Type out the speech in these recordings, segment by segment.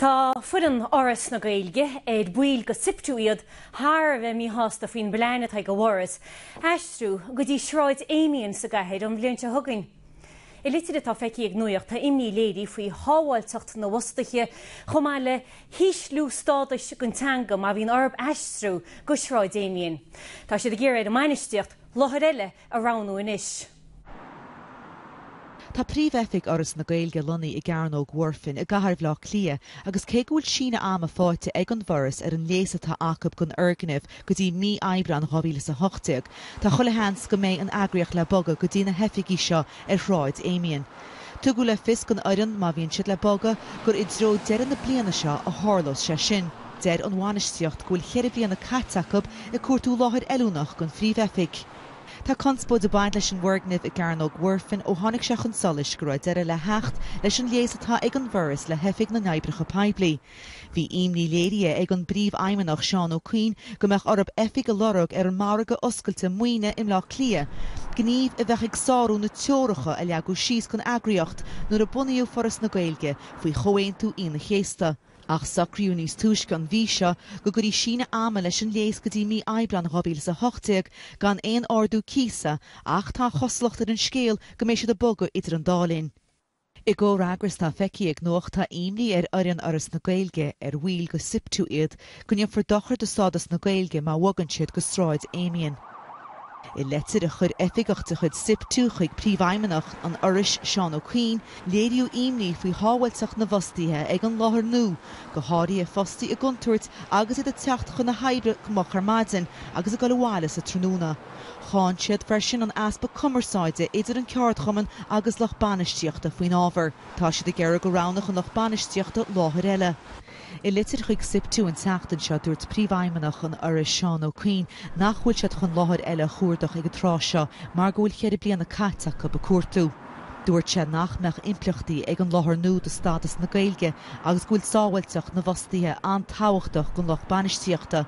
Tá foireann Fhoras na Gaeilge, ar baill de SIPTU iad, thar a bheith míshásta faoin bplean atá ag an bhForas aistriú go dtí Sráid Amiens sa gcathair an bhliain seo chugainn. I litir atá feicthe ag Nuacht tá imní léirithe faoi shábháilteacht na bhfostaithe chomh maith le hísliú stádais don teanga má bhíonn orthu aistriú go Sráid Amiens. Tá siad ag iarraidh ar an mbainistíocht láthair eile a roghnú anois. Tá príomh-oifig Fhoras na Gaeilge lonnaithe i gCearnóg Mhuirfean i gcathair Bhaile Átha Cliath agus cé go bhfuil síneadh ama faighte ag an bhForas ar an léas atá acu don fhoirgneamh go dtí mí Aibreán 2018, tá chuile sheans go mbeidh an eagraíocht le bogadh go dtí na hoifigí seo ar Shráid Amiens. Tugadh le fios don fhoireann, má bhíonn siad le bogadh, gur i dtreo deireadh na bliana seo a tharlós sé sin. Deir an bhainistíocht go bhfuil cheithre bliana caite acu ag cuartú láthair fheiliúnach don phríomh-oifig. Tá conspóid ag baint leis an bhfoirgneamh i gCearnóg Mhuirfean ó tháinig sé chun solais go raibh deireadh le theacht leis an léas atá ag an bhForas le hOifig na nOibreacha Poiblí. Bhí imní léirithe ag an bPríomhfheidhmeannach Seán Ó Cuinn go mbeadh orthu oifig a lorg ar an margadh oscailte maoine i mBleá Cliath, gníomh a bheadh ag sárú na teoracha a leagadh síos don eagraíocht nuair a bunaíodh Foras na Gaeilge faoi Chomhaontú Aoine an Chéasta. Ach socraíodh níos túisce an mhí seo go gcuirfí síneadh ama leis an léas go dtí mí Aibreán 2018 gan aon ardú cíosa ach tá an chosúlacht ar an scéal go mbeidh siad ag bogadh idir an dá linn. I gcomhfhreagras atá feicthe ag Nuacht tá imní ar fhoireann Fhoras na Gaeilge, ar bhaill de SIPTU iad, go ndéanfar dochar do stádas na Gaeilge má bhogann siad go Sráid Amiens. I leitir a chuir oifigeach de chuid SIPTU chuig Príomhfheidhmeannach an Fhorais, Seán Ó Cuinn, léiríodh imní faoi shábháilteacht na bhfostaithe ag an láthair nua, go háirithe fostaithe i gcontúirt agus iad ag teacht chun na hoibre go moch ar maidin agus ag dul abhaile sa tráthnóna. Cháin siad freisin an easpa cumarsáide idir an ceardchumann agus lucht bainistíochta faoin ábhar. Tá siad ag iarraidh go roghnódh an lucht bainistíochta láthair eile. I litir chuig SIPTU an tseachtain seo, dúirt Príomhfheidhmeannach an Fhorais Seán Ó Cuinn nach bhfuil siad chun láthair eile a chuardach ag an tráth seo mar go bhfuil cheithre bliana caite acu ag cuartú. Dúirt sé nach mbeadh impleachtaí ag an láthair nua do stádas na Gaeilge agus go bhfuil sábháilteacht na bhfostaithe an-tábhachtach don lucht bainistíochta.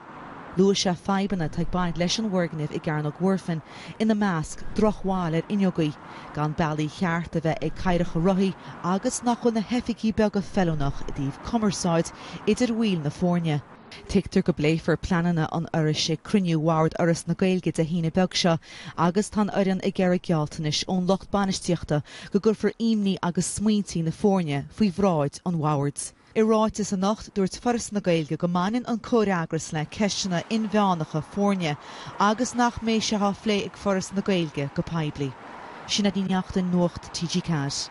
Luaigh sé fadhbanna atá ag baint leis an bhfoirgneamh i gCearnóg Mhuirfean, ina measc, drochbhail ar fhuinneogaí, gan bealaí cheart a bheith ag cathaoireacha rothaí agus nach bhfuil na hoifigí beaga feiliúnach i dtaobh cumarsáid idir bhaill na foirne. Tuigtear go bpléifear pleananna an Fhorais ag cruinniú Bhord Fhoras na Gaeilge Dé hAoine beag seo agus tá an fhoireann ag iarraidh gealltanais ón lucht bainistíochta go gcuirfear imní agus smaointí na foirne faoi bhráid an bhoird. I ráiteas anocht, dúirt Foras na Gaeilge go mbaineann an comhfhreagras le ceisteanna inmheánacha foirne agus nach mbeidh sé á phlé ag Foras na Gaeilge go poiblí. Sinéad Ní Neachtain, Nuacht TG4.